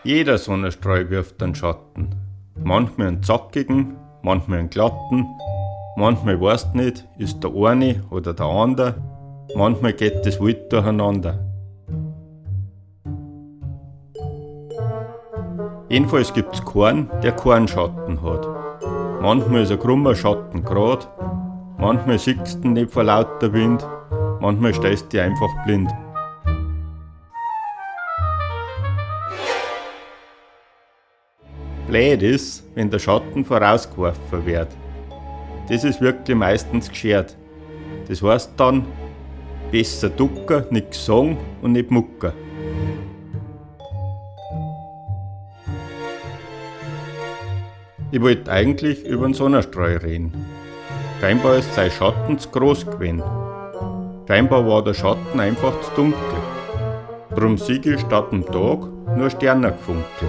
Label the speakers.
Speaker 1: Jeder Sonnenstrahl wirft einen Schatten. Manchmal einen zackigen, manchmal einen glatten, manchmal weißt nicht, ist der eine oder der andere, manchmal geht das wild durcheinander. Jedenfalls gibt's keinen, der keinen Schatten hat. Manchmal ist ein krummer Schatten grad, manchmal siehst du ihn nicht vor lauter Wind, manchmal stellst du dich einfach blind. Blöd ist, wenn der Schatten vorausgeworfen wird. Das ist wirklich meistens geschert. Das heißt dann, besser ducken, nix sagen und nicht mucken. Ich wollte eigentlich über den Sonnenstrahl reden. Scheinbar ist sein Schatten zu groß gewesen. Scheinbar war der Schatten einfach zu dunkel. Drum sieg ich statt dem Tag nur Sternergefunkel.